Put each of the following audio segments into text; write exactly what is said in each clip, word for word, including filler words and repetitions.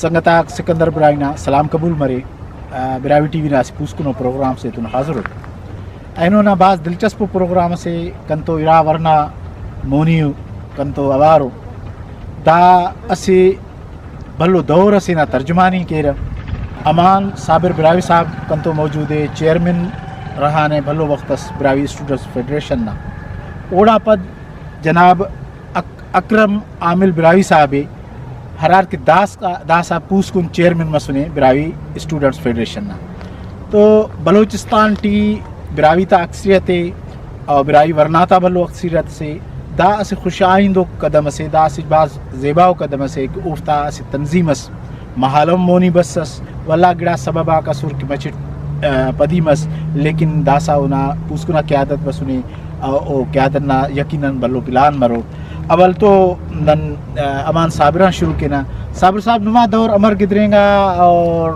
سنگت آک، سکندر براہوئی نا سلام قبول مرے۔ آ، براہوئی ٹی وی نا اسہ پوسکنو پروگرام سے تون حاضر اٹ۔ اینو نا بھاز دلچسپ پروگرام اسے، کنتو ارا ورنا مونی ءُ، کنتو اوار ءُ۔ دا اسہ بھلو دور اسے نا ترجمانی کیرہ۔ امان صابر براہوئی صاحب کنتو موجود ءِ، چیئرمین رہانے بھلو وخت اس براہوئی اسٹوڈنٹس فیڈریشن نا۔ اوڑا پد جناب اک-، اکرم عامل براہوئی صاحب ءِ، ہرار کہ داسکا، داسا پوسکن چیئرمین مسنے براہوئی اسٹوڈنٹس فیڈریشن نا۔ تو بلوچستان ٹی براہوئی تا اکثریت ءِ اور براہوئی ورنا تا بھلو اکثریت سے۔ دا اسہ خوش آئندو قدم اسے، دا اسہ بھاز زیباؤ قدم اسے کہ اوفتا اسہ تنظیم اس مہالو مونی بسس۔ ولدا گڑاس سبب آک اسر کہ مچٹ، آ، پدی مس، لیکن داسا اونا پوسکنا قیادت بسنے، آ، او قیادت نا یقیناً بھلو پلان مرو۔ اول تو نن، آ، امان صابر آن شروع کینہ۔ صابر صاحب، نما دور امر گدرینگا اور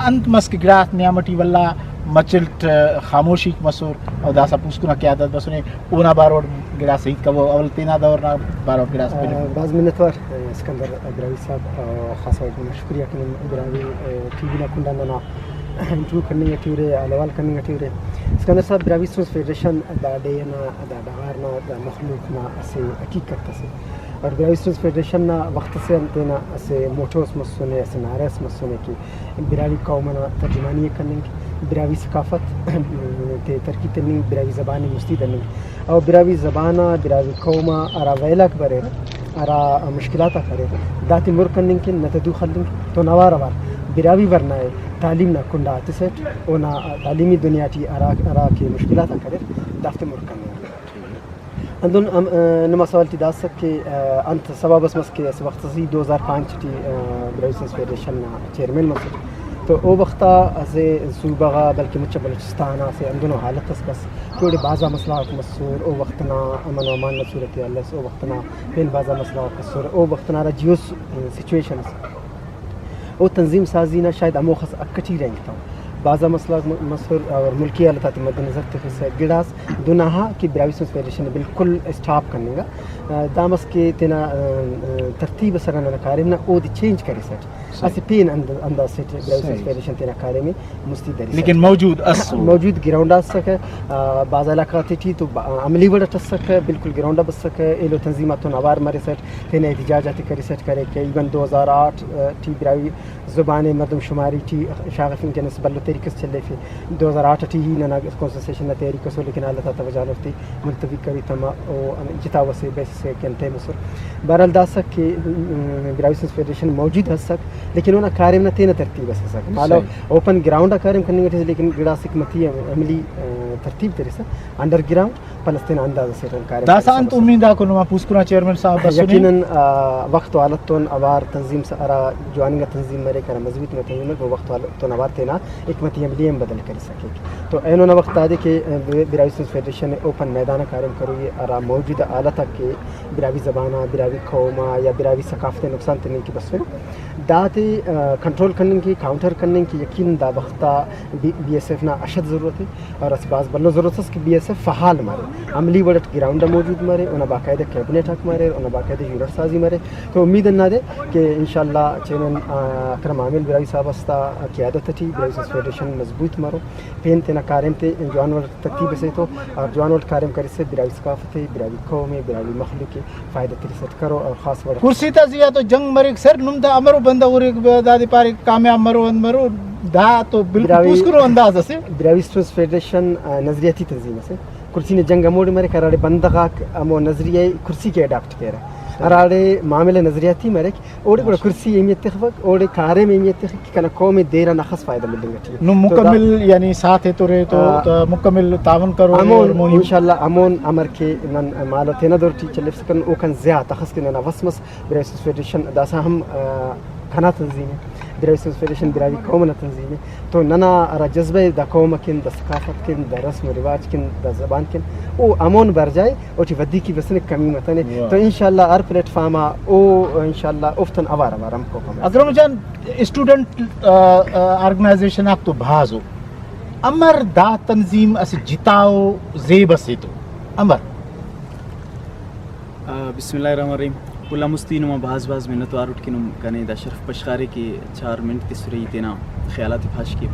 انت مس کہ گڑاس نیام ٹی ولدا مچٹ خاموشیک مسر اور داسا پوسکنا قیادت بسنے؟ اونا باروٹ گڑاس ہیت کبو، اول تینا دور نا باروٹ گڑاس آ، پن۔ بھاز منت وار، آ، سکندر براہوئی صاحب، آ، خاص وڑ نا شکریہ کنن براہوئی، آ، ٹی وی نا کنڈآن ننا انٹرویو کننگ ٹی ارے، حال احوال کننگ ٹی ارے۔ سکندر صاحب، براہوئی اسٹوڈنٹس فیڈریشن دا ڈیہہ نا، دا ڈغار نا، دا مخلوق نا اسہ حقیقت اسے۔ اور براہوئی اسٹوڈنٹس فیڈریشن نا وخت سے آن تینا اسہ موٹو اس مسنے، اسہ نعرہ اس مسنے کہ براہوئی قوم ئنا ترجمانی ءِ کننگ، براہوئی ثقافت تے ترقی تننگ، براہوئی زبان ءِ مستی دننگ۔ او براہوئی زبان آ، براہوئی قوم آ ہرا ویل آک بریرہ، ہرا مشکلات آک اریر، داتے مُر کننگ کن نت ئے دو خلنگ تون اوار اوار براہوئی ورنا ءِ تعلیم نا کنڈ آ تسٹ، اونا تعلیمی دنیا ٹی ہرا، ہرا کہ مشکلات آک اریر، دافتے مُر کننگ۔ ہندن ہم، آ، نما سوال ٹی دا اسک کہ، آ، انت سوب اس مس کہ اسہ وخت اسے دو ہزار پانچ ٹی، آ، براہوئی اسٹوڈنٹس فیڈریشن نا چیئرمین مسٹ، تو او وخت آ اسہ صوبہ غا بلکہ مچ آ بلوچستان آ اسہ ہندنو حالت اس بس کہ اوڑے بھازا مسئلہ غاک مسر، او وخت نا امن و امان نا صورتحال اس، او وخت نا پین بھازا مسئلہ غاک اسر، او وخت نا ہرا جیو سچویشن اس۔ او تنظیم سازی نا شاید ہموخس حق ٹی رہینگتو۔ بھازا مسئلہ م-، مسر اور ملکی حالت آتے مد نظر تخسہ گڑاس دن آہا کہ براہوئی اسٹوڈنٹس فیڈریشن ءِ بالکل اسٹاپ کننگا۔ آ، دا مس کہ تینا، آ، آ، ترتیب ئسرہ ننا کاریم نا، اودے چینج کریسٹ۔ صحیح۔ اسہ پین اند-، انداز سے ٹی براہوئی اسٹوڈنٹس صحیح۔ فیڈریشن تینا کاریم ءِ مستی دریسہ۔ لیکن موجود اسو۔ موجود گراؤنڈ آ اسکہ، آ، بھاز علاقہ غاتے ٹی تو با-، عملی وڑ اٹ اسکہ، بالکل گراؤنڈ آ بسکہ، ایلو تنظیم آتون اوار مریسٹ، تینا احتجاج آتے کریسٹ کریکہ۔ ایون دو ہزار آٹھ ٹی براہوئی زبان مردم شماری ٹی شاغفنگ کن اسہ بھلو تحریک اس چلیفے۔ دو ہزار آٹھ ٹی ہی ننا کانسٹیٹیوشن نا تحریک اسو، لیکن حالت آتا وجہ ہان اوفتے ملتوی کریتہ، او جتا اسہ بحث سے کن ٹائم اسر۔ بہرحال دا اسک کہ، م، براہوئی اسٹوڈنٹس فیڈریشن موجود اسک، لیکن اونا کاریم نا تینا ترتیب اس اسک۔ مالو صحیح۔ اوپن گراؤنڈ آ کاریم کننگ ٹی، لیکن گڑاس حکمتی عملی، آ، ترتیب ترسہ انڈر گراؤنڈ پلس تینا انداز اسے ٹائم کاریم داسہ کرسا انت بسنے۔ امید آکو نما پوسکنا چیئرمین صاحب بسنے۔ یقیناً، آ، وخت و حالت تون اوار تنظیم س-، ہرا جواننگا تنظیم مریک، ہرا مضبوط انگا تنظیم مریک، او وخت و حالت تون اوار تینا حکمتی عملی ہم بدل کرسا کیک۔ تو اینو نا وخت دادے کہ، آ، بر-، براہوئی اسٹوڈنٹس فیڈریشن اوپن میدان آ کاریم کروئی، ہرا موجودہ حالت آک کہ براہوئی زبان آ، براہوئی قوم آ یا براہوئی ثقافت آ نقصان تننگ کہ بسنے، داتے، آ، کنٹرول کننگ کہ، کاؤنٹر کننگ کہ یقیناً دا وخت آ بی، بی ایس ایف نا اشد ضرورت ءِ۔ اور اسہ بھاز بھلو ضرورت اس کہ بی ایس ایف فعال مرے، عملی وڑ اٹ گراؤنڈ آ موجود مرے، اونا باقاعدہ کیبنٹ آک مریر، اونا باقاعدہ یونٹ سازی مرے۔ تو امید ہندادے کہ انشاءاللہ چیئرمین، آ، اکرم عامل براہوئی صاحب اس تا قیادت اٹی براہوئی اسٹوڈنٹس فیڈریشن مضبوط مرو، پین تینا کاریم تے جوان وڑ ترتیب اس ایتو اور جوان وڑ کاریم کریسہ براہوئی ثقافت ءِ، براہوئی قوم ءِ، براہوئی مخلوق ءِ فائدہ ترسٹ کرو اور خاص وڑ۔ کرسی تا زیہا تو جنگ مریک سر، نم دا امرو بندغ ارے، دادے پارے کامیاب مرو، انت مرو، دا تو بالکل براہوئی، پوسکنو انداز اسے۔ براہوئی اسٹوڈنٹس فیڈریشن، آ، نظریاتی تنظیم اسے۔ کرسی نا جنگ ہموڑے مریک ہراڑے بندغ آک ہمو نظریہ ءِ کرسی کہ اڈاپٹ کیرہ۔ ہراڑے معاملہ نظریاتی مریک، اوڑے گڑا صحیح۔ کرسی اہمیت تخوک، اوڑے کاریم اہمیت تخک کہ کنا قوم ءِ دیر آن اخس فائدہ ملنگ اٹی ءِ۔ نم تو دا مکمل یعنی ساتھ ایتورے تو، آ، تو مکمل تعاون کرو ہمون اور مونی۔ انشاءاللہ ہمون امر کہ نن مالو تینا دور ٹی چلیفسکن، اوکان زیات اخس کہ ننا وس مس، براہوئی اسٹوڈنٹس فیڈریشن داسہ ہم، آ، کنا تنظیم ءِ، براہوئی اسٹوڈنٹس فیڈریشن براہوئی قوم نا تنظیم ءِ، تو ننا ہرا جذبہ ءِ دا قوم کن، دا ثقافت کن، دا رسم و رواج کن، دا زبان کن، او ہمون برجا ءِ، اوٹی ودیکی بسنے، کمی متنے۔ واہ۔ تو انشاءاللہ ہر پلیٹ فارم آ او انشاءاللہ اوفتون اوار اوار ہمکوک ہم۔ اکرم جان، اسٹوڈنٹ، آ، آ، آرگنائزیشن آک تو بھاز ءُ، امر دا تنظیم اسہ جتا ءُ زیب اسے تو امر؟ آ، بسم اللہ الرحمن الرحیم۔ کل آن مستی نما بھاز بھاز منت وار اٹ کہ نم کنے دا شرف بخشارے کہ چار منٹ تسرے ای تینا خیالات ءِ پاش کے۔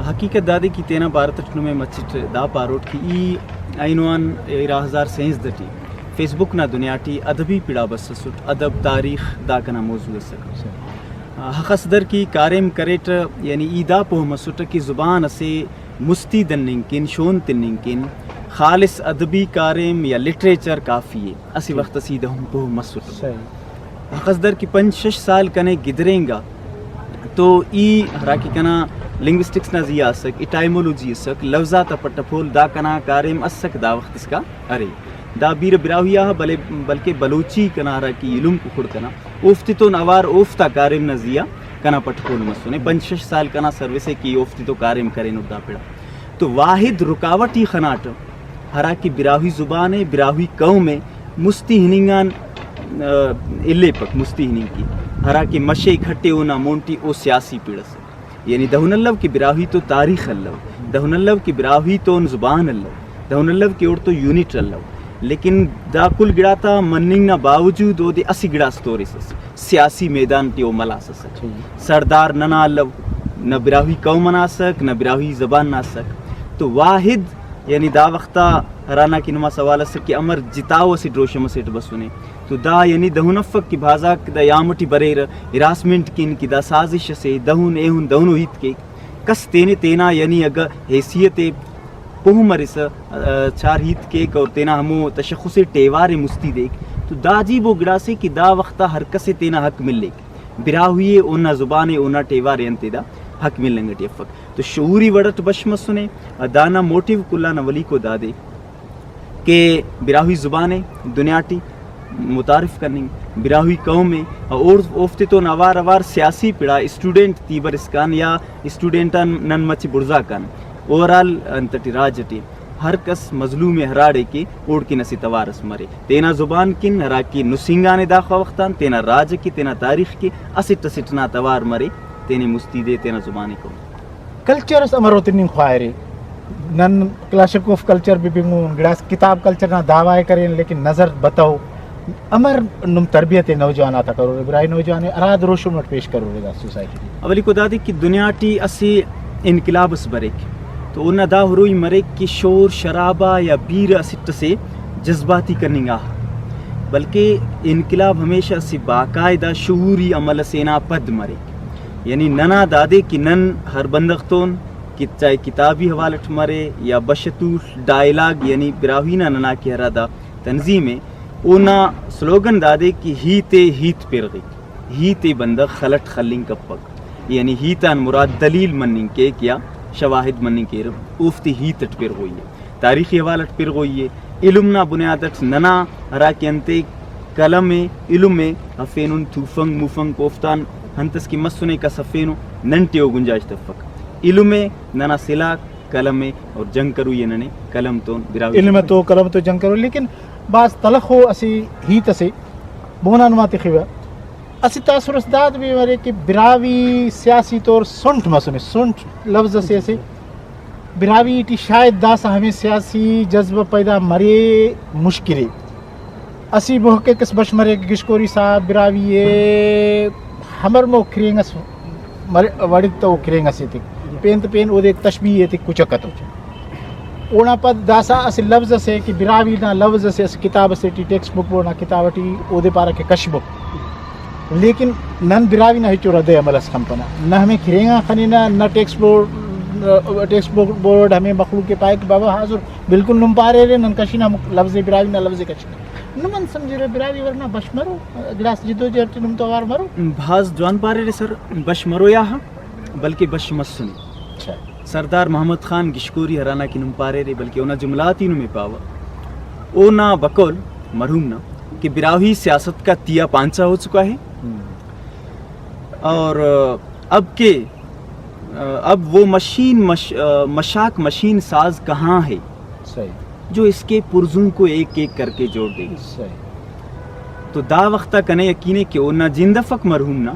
حقیقت دادے کہ تینا بارت اٹ نمے مچٹ دا پاروٹ کہ ای اینو آن ارا ہزار سینزدہ ٹی فیس بک نا دنیا ٹی ادبی پڑا بسسٹ، ادب، تاریخ دا کنا موضوع اسک۔ ہخس در کہ کاریم کریٹ، یعنی ای دا پہہ مسٹ کہ زبان اسے مستی دننگ کن، شون تننگ کن خالص ادبی کاریم یا لٹریچر کافی ءِ۔ اسہ وخت اس ای دہن پہہ مسٹ۔ صحیح۔ ہخس در کہ پنچ شش سال کنے گدرینگا تو ای ہراکہ کنا لنگوسٹکس نا زی آ اسک، ایٹائمولوجی اسک، لوز آتا پٹ ءُ پول، دا کنا کاریم اسک دا وخت اسکا ارے۔ دا بیرہ براہوئی آ بلے بلکہ بلوچی کنا ہراکہ ایلم ککڑ کنا اوفتتون اوار اوفتا کاریم نا زی آ کنا پٹ ءُ پول مسنے۔ پنچ شش سال کنا سروسے کہ ای اوفتتون کاریم کرینٹ دا پڑا۔ تو واحد رکاوٹ ای خناٹ ہراکہ براہوئی زبان ءِ، براہوئی قوم ءِ مستی ہننگ آن، آ، الیپک، مستی ہننگ کی ہراکہ مش ءِ اکٹھے اونا مون ٹی او سیاسی پڑ ئسے۔ یعنی دہن الو کہ براہوئی تو تاریخ الو، دہن الو کہ براہوئی تون زبان الو، دہن الو کہ اوڑتون یونٹ الو، لیکن دا کل گڑاتا مننگ نا باوجود اودے اسہ گڑاس توریسس، سیاسی میدان ٹی او ملاسس۔ سڑدار ننا الو، نہ براہوئی قوم انا اسک، نہ براہوئی زبان نا اسک۔ تو واحد یعنی دا وختا ہرانا کہ نما سوال اسک کہ امر جتاؤ اسہ ڈروشم اسیٹ بسنے، تو دا یعنی دہن افک کہ بھازاک دا یام ٹی بریرہ، ہراسمنٹ کن کہ دا سازش اسے، دہن ایہن دہنو ہیت کیک۔ کس تینے تینا یعنی اگہ حیثیت ءِ پہہ مرسہ، آ، چار ہیت کیک اور تینا ہمو تشخص ٹیوار ءِ مستی دیک، تو دا عجیب ءُ گڑاسے کہ دا وختا ہر کس ءِ تینا حق ملیک۔ براہوئی ءِ اونا زبان ءِ اونا ٹیوار ءِ انتئے دا حق ملنگ ٹی افک۔ تو شعوری وڑ اٹ بش مسنے۔ دانا موٹیو کل آن اولیکو دادے کہ براہوئی زبان ءِ دنیا ٹی متعارف کننگ، براہوئی قوم ءِ اور اوفتتون اوار اوار سیاسی پڑا اسٹوڈنٹ تیبر اسکان یا اسٹوڈنٹ آن نن مچہ بڑزا کان اوورآل انت ٹی راج ٹی ہر کس مظلوم ءِ ہراڑے کہ اوڑکن اسہ توار اس مرے تینا زبان کن ہراکہ نسینگانے داخہ وختان تینا راج کہ تینا تاریخ کہ اسٹ اسٹ نا توار مرے تینے مستی دے تینا زبان ءِ قوم۔ کلچر اس امر او تننگ خواہرے؟ نن کلاشنکوف کلچر بھی بنگون، گڑاس کتاب کلچر نا دعویٰ ءِ کرین، لیکن نظر بتو امر نم تربیت ءِ نوجوان آتا کرورے، براہوئی نوجوان ءِ ہرا دروشم اٹ پیش کرورے دا سوسائٹی ٹی؟ اولیکو دادے کہ دنیا ٹی اسہ انقلاب اس بریک تو اونا دا ہروئی مریک کہ شور شرابہ یا بیرہ اسٹ اسے جذباتی کننگ آ، بلکہ انقلاب ہمیشہ اسہ باقاعدہ شعوری عمل اسے نا پد مریک۔ یعنی ننا دادے کہ نن ہر بندغ تون کہ چاہے کتابی حوالہ اٹ مرے یا بش توٹ ڈائلاگ یعنی براہوئی نا ننا کہ ہرا دا تنظیم ءِ اونا سلوگن دادے کہ ہیت ءِ ہیت پرغک، ہیت ءِ بندغ خل اٹ خلنگ کپک۔ یعنی ہیت آن مراد دلیل مننگ کیک یا شواہد مننگ کیرہ، اوفتے ہیت اٹ پرغوئی ءِ۔ تاریخی حوالہ اٹ پرغوئی ءِ۔ علم نا بنیاد اٹ ننا ہراکہ انتے قلم ءِ، علم ءِ ہفینن، توفنگ موفنگ اوفتان انت اس کہ مسنے کس ہفینو، نن ٹی او گنجائش تفک۔ علم ءِ ننا سلاہ قلم ءِ اور جنگ کروئی ءِ ننے قلم تون براہوئی علم ءِ تو قلم تو جنگ کرو، لیکن بھاز تلخو اسہ ہیت اسے مونا نما تخوہ۔ اسہ تاثر اس داد بھی مرے کہ براہوئی سیاسی طور سنٹ مسنے، سنٹ لفظ اسے اسے براہوئی ٹی شاید داسہ ہمے سیاسی جذبہ پیدا مرے مشکل ءِ۔ اسہ محقق اس بش مریک گشکوری صاحب، براہوئی ءِ ہمر مو کھرینگ اس مرے، وڑک تہ او کھرینگ اسے تک پین تہ پین اودے تشبیہ ایتک کچک اتو۔ اونا پد داسہ اسہ لفظ اسے کہ براہوئی نا لفظ اسے، اسہ کتاب اسے ٹی، ٹیکسٹ بک نا کتاب ٹی اودے پارہ کہ کشبک۔ لیکن نن براہوئی نا ہچو رد عمل اس خنپنہ، نہ ہمے کھرینگ آن خننہ، نہ ٹیکسٹ بورڈ، ٹیکسٹ بورڈ ہمے مخلوق ءِ پائک بابا حاضر بالکل نم پاریرے نن کشنہ ہمو لفظ ءِ، براہوئی نا لفظ ءِ کشنہ۔ نم انت سمجھرہ براہوئی ورنا بش مرو، گڑاس جدوجہد ٹی نم تو اوار مرو؟ بھاز جوان پاریرے سر، بش مرو یا ہا، بلکہ بش مسنے۔ اچھا۔ سردار محمد خان گشکوری ہرانا کہ نم پاریرے، بلکہ اونا جملہ آتے نمے پاوہ، اونا بقول مرحوم نا کہ براہوئی سیاست کا تیا پانچا ہو چکا ہے۔ ہم۔ اور اب کے اب وہ مشین مش-، مشاک مشین ساز کہاں ہے؟ صحیح۔ جو اس کے پرزوں کو ایک ایک کر کے جوڑ دے گی۔ صحیح۔ تو دا وخت آ کنے یقین ءِ کہ اونا جند افک مرحوم نا،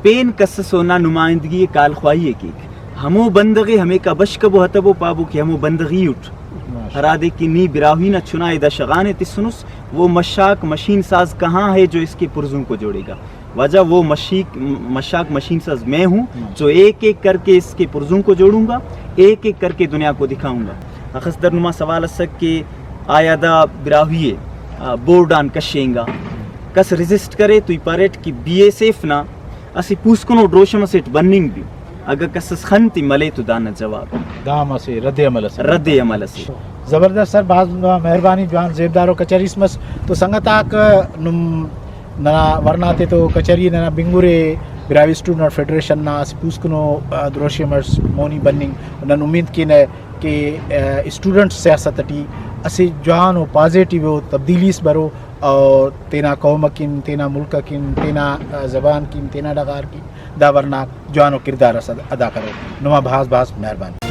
پین کس اس اونا نمائندگی ءِ کالخواہی ءِ کیک۔ ہمو بندغ ءِ ہمیکا بش کبو ہتبو پابو کہ ہمو بندغی اٹ، ماشاءاللہ۔ ہرادے کہ نی براہوئی نا چنا ءِ دا شغان ءِ تسنس، وہ مشاک مشین ساز کہاں ہے جو اس کے پرزوں کو جوڑے گا؟ واجہ، وہ مشیک مشاک مشین ساز میں ہوں، جو ایک ایک کر کے اس کے پرزوں کو جوڑوں گا، ایک ایک کر کے دنیا کو دکھاؤں گا۔ اخس در نما سوال اسک کہ آیا دا براہوئی ءِ، آ، بورڈ آن کشینگا؟ کس ریزسٹ کرے تو ای پاریٹ کہ بی ایس ایف نا اسہ پوسکنو ڈروشم اسیٹ بننگ بھی، اگہ کس اس خن تے ملے تو دانا جواب۔ دا ہم اسہ رد عمل اسے۔ رد عمل اسے۔ زبردست سر، بھاز مہربانی، جوان زیبدار و کچہری اس مس۔ تو سنگت آک، نم ننا ورنا تے تو کچہری ننا بنگرے، براہوئی اسٹوڈنٹ فیڈریشن نا اسہ پوسکنو، آ، دروشم اس مونی بننگ۔ نن امید کینہ کہ، آ، اسٹوڈنٹ سیاست ٹی اسہ جوان و پازیٹیو و تبدیلی اس برو اور تینا قوم اکن، تینا ملک اکن، تینا، آ، زبان کن، تینا ڈغار کن دا ورنا جوانو کردار اس ادا کرو۔ نما بھاز بھاز مہربانی۔